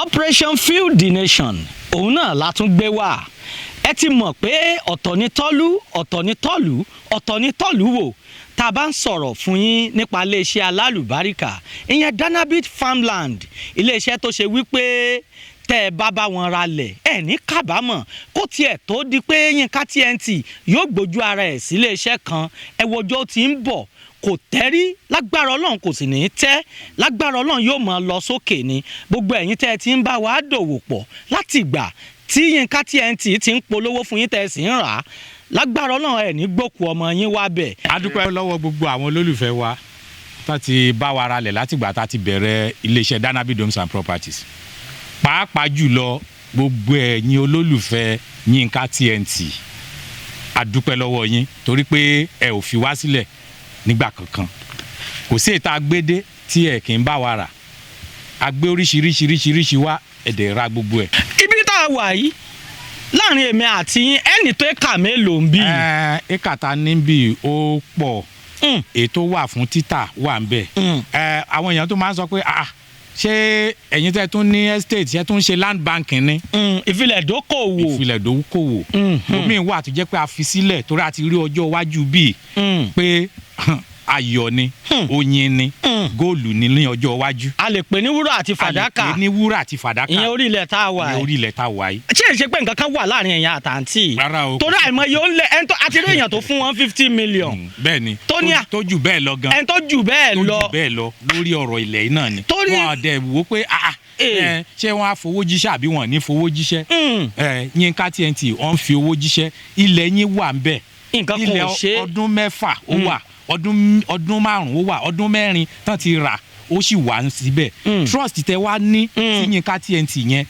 Operation Feed the Nation òun náà la tún gbé wá. Ẹ ti mọ̀ pé ọ̀tọ̀ ni tọ́lú, ọ̀tọ̀ ni tọ́lú, ọ̀tọ̀ ni tọ́lú wò. Tá a bá ń sọ̀rọ̀ fún yín nípa iléeṣẹ́ alálùbáríkà, ìyẹn Danabit Farmland, iléeṣẹ́ tó ṣe wípé tẹ́ ẹ bá bá wọn ralẹ̀, ẹ ní kábàámọ̀. Kó tiẹ̀ tó di pé Yínká TNT yóò gbójú ara ẹ̀ sí iléeṣẹ́ kan, ẹ wojọ́ tí ń bọ̀, kò tẹ́rí. Lágbára Ọlọ́run, kò sì ní í tẹ́. Lágbára Ọlọ́run, yóò máa lọ sókè ni. Gbogbo ẹ̀yin tẹ́ ẹ ti ń bá wa dòwò pọ̀ láti ìgbà tí Yínká TNT ti ń polówó fún yín, tẹ́ ẹ sì ń rà á, lágbára Ọlọ́run, ẹ̀ ní gbókù ọmọ yín wá bẹ̀. A dúpẹ́ lọ́wọ́ gbogbo àwọn olólùfẹ́ wa tó ti bá wa ralẹ̀ látìgbà tá a ti bẹ̀rẹ̀ iléeṣẹ́ Danabit Homes and Properties, pàápàá jùlọ gbogbo ẹ̀yin olólùfẹ́ Yínká TNT. A dúpẹ́ lọ́wọ́ yín torí pé ẹ ò fi wá sílẹ̀ nígbà kankan. Kò sí ètò agbédé tí ẹ kì í bá wa rà. A gbé oríṣiríṣiríṣiríṣi wá, ẹ dẹ̀ ra gbogbo ẹ̀. Ibi tá a wà yìí, láàrin èmi àti yín, ẹnì tó éka mélòó ń bí? Ẹ éka ta níbí ó pọ̀. Ètò wà fún títà wà ń bẹ̀. Ẹ àwọn èèyàn tó máa ń sọ pé, "Ah, ṣé ẹ̀yin tẹ́ tún ní estate, ṣé tún ṣe land banking ni?" Ìfilẹ̀ dókòwò. Ìfilẹ̀ dókòwò. Omi wà tó jẹ́ pé a fi sílẹ̀ torí a ti rí ọjọ́ iwájú bíi pé ayọ̀ ni, oyin ni, góòlù ni ní ọjọ́ iwájú. A lè pè ní wúrà àti fàdákà. A lè pè ní wúrà àti fàdákà. Ìyẹn orí ilẹ̀ tá a wà ní yìí. Orí ilẹ̀ tá a wà yìí. Ṣé ìṣe pé nǹkan kan wà láàrin ẹ̀yin àtàǹtì? Rárá o. Torí àìmọye ó ń lẹ ẹni tó àti rí èèyàn tó fún wọn 50 million. Bẹ́ẹ̀ ni. Tó ní tó jù bẹ́ẹ̀ lọ gan. Ẹni tó jù bẹ́ẹ̀ Tó lọ. jù bẹ́ẹ̀ lọ lórí ọ̀rọ̀ ilẹ̀ yìí náà ni. Wọn á dẹ̀ wò ó pé, ah, ẹ, ṣé wọ́n á fowó jíṣẹ́ àbí wọn ò ní fowó jíṣẹ́? Ẹ, Yínká TNT wọ́n ń fi owó jíṣẹ́. Ilẹ̀ yín wà ń bẹ̀. Nǹkan kan Ilẹ̀ ò ṣe é. ọdún 6 ó wà, ọdún 5 ó wà, ọdún 4 tán ti rà, ó sì wà ń síbẹ̀. Trust tẹ wá ní sí Yínká TNT yẹn,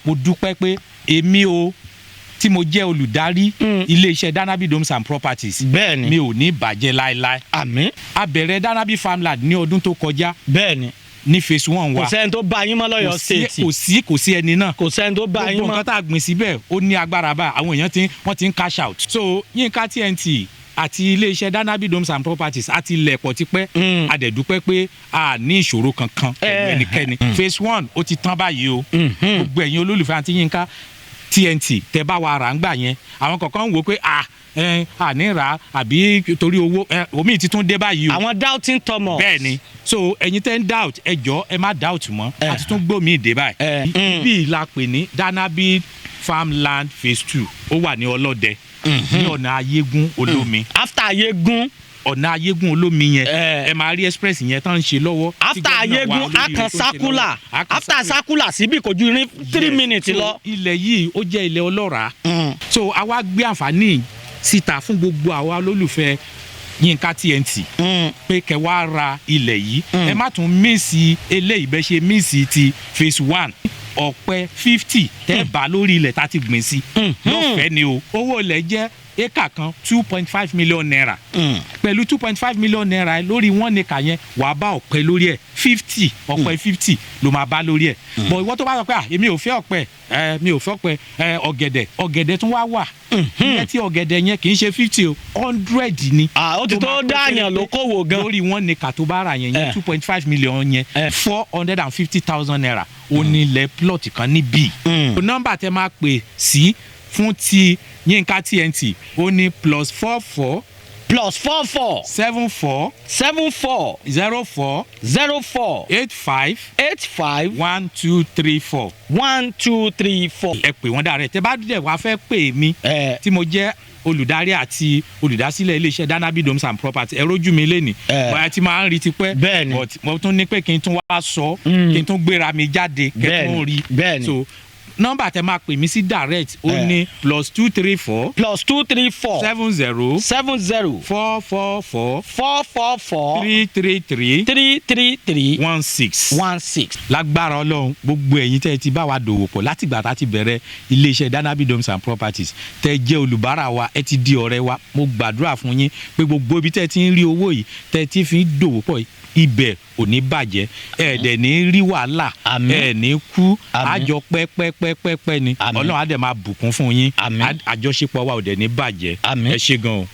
mo dúpẹ́ pé èmi o tí mo jẹ́ olùdarí iléeṣẹ́ Danabit Homes and Properties, mi ò ní bàjẹ́ láéláé. Àmín. A bẹ̀rẹ̀ Danabit Farmland ní ọdún tó kọjá ní phase one Kò wa. sẹ́ni tó bá yín mọ́ lọ́yọ̀ Kò sí State. Kò sí ẹni náà. Kò sẹ́ni tó bá yín Gbogbo mọ́. nǹkan tá a gbìn síbẹ̀, ó ní agbára báyìí. Àwọn èèyàn ti wọ́n ti ń cash out. So Yínká TNT àti iléeṣẹ́ Danabit Homes and Properties àti ilẹ̀pọ̀ tipẹ́. A dẹ̀ dúpẹ́ pé a ní ìṣòro kankan pẹ̀lú ẹnikẹ́ni. Phase one ó ti tán báyìí o. Gbogbo ẹ̀yin olólùfẹ́ àti Yínká TNT tẹ bá wa rà ń gbà yẹn, àwọn kọ̀ọ̀kan ń wò ó pé, ah, ẹ à ní rà á àbí torí owó ẹ, omi ti tún dé báyìí o. Àwọn doubting Thomas. Bẹ́ẹ̀ ni. So ẹ̀yin tẹ́ ń doubt, ẹ jọ̀ọ́, ẹ má doubt mọ́. A ti tún gbómi ìdè báyìí. Bí la pè ní Danabit Farmland phase two, ó wà ní Ọlọ́dẹ, ní ọ̀nà Ayégún Olómi. After Ayégún. Ọ̀nà Ayégún Olómi yẹn, ẹ máa rí express yẹn tán ń ṣe lọ́wọ́ tí After gómìnà wa Ayégún, olóríire akan tó ń ṣe sakula. lọ́wọ́. Akan After sakula síbi kò ju irin 3 Yes. minutes So, lọ. ilẹ̀ yìí, ó jẹ́ ilẹ̀ ọlọ́ràá. So a wá gbé àǹfààní síta fún gbogbo àwa olólùfẹ́ Yínká TNT pé kẹ́ wá ra ilẹ̀ yìí. Ẹ má tún miss eléyìí bẹ́ẹ̀ ṣe miss ti phase one. Ọ̀pẹ 50 tẹ́ bá lórí ilẹ̀ tá a ti gbìn sí lọ́fẹ̀ẹ́ ni o. Owó ilẹ̀ jẹ́ éka kan ₦2.5 million. Pẹ̀lú ₦2.5 million lórí 1 acre yẹn, wàá bá ọ̀pẹ lórí ẹ̀ 50. Ọ̀pẹ 50 ló máa bá lórí ẹ̀. Bọ̀ ìwọ tó bá sọ pé, "Ah, èmi ò fẹ́ ọ̀pẹ ẹ, mi ò fẹ́ ọ̀pẹ ẹ, ọ̀gẹ̀dẹ̀," ọ̀gẹ̀dẹ̀ tún wá wà. Ìyẹn tí ọ̀gẹ̀dẹ̀ yẹn kì í ṣe 50 o, 100 ni. Ah, ó ti tó máa pé dáàyàn pérépé lókòwò gan. lórí 1 acre tó bá rà yẹn 2.5 million yẹn, ₦450,000 ó ní ilẹ̀ plot kan níbí. Nọ́mbà tẹ máa pè sí fún ti Yínká TNT, ó ní +44 +44 74 74 04 04 85 85 1234. 1234. Ẹ pè wọ́n dàrẹ́. Tẹ bá dẹ̀ wá fẹ́ pè mí tí mo jẹ́ olùdarí àti olùdásílẹ̀ iléeṣẹ́ Danabit Homes and Property, ẹ rójú mi lénìí, bóyá tí máa ń rí tipẹ́, but mo tún ní pé kí n tún wá sọ, kí n tún gbéra mi jáde, kẹ́ tún rí. So nọ́mbà tẹ máa pè mí sí direct, ó ní +234 +234 70 70 444 444 333 333 16. 16. Lágbára Ọlọ́run, gbogbo ẹ̀yin tẹ́ ẹ ti bá wa dòwò pọ̀ látìgbà tá a ti bẹ̀rẹ̀ iléeṣẹ́ Danabit Homes and Properties, tẹ́ ẹ jẹ́ olùbárà wa, ẹ ti di ọ̀rẹ́ wa, mo gbàdúrà fún yín pé gbogbo ibi tẹ́ ẹ ti ń rí owó yìí, tẹ́ ẹ ti fi ń dòwò pọ̀ yìí, ibẹ̀ ò ní bàjẹ́, ẹ dẹ̀ ní rí wàhálà. Àmín. Ẹ ní kú. Àmín. Àjọ pẹ́pẹ́pẹ́pẹ́ ni. Àmín. Ọlọ́run á dẹ̀ máa bùkún fún yín. Àmín. Àjọṣepọ̀ wa ò dẹ̀ ní bàjẹ́. Àmín. Ẹ ṣé gan o.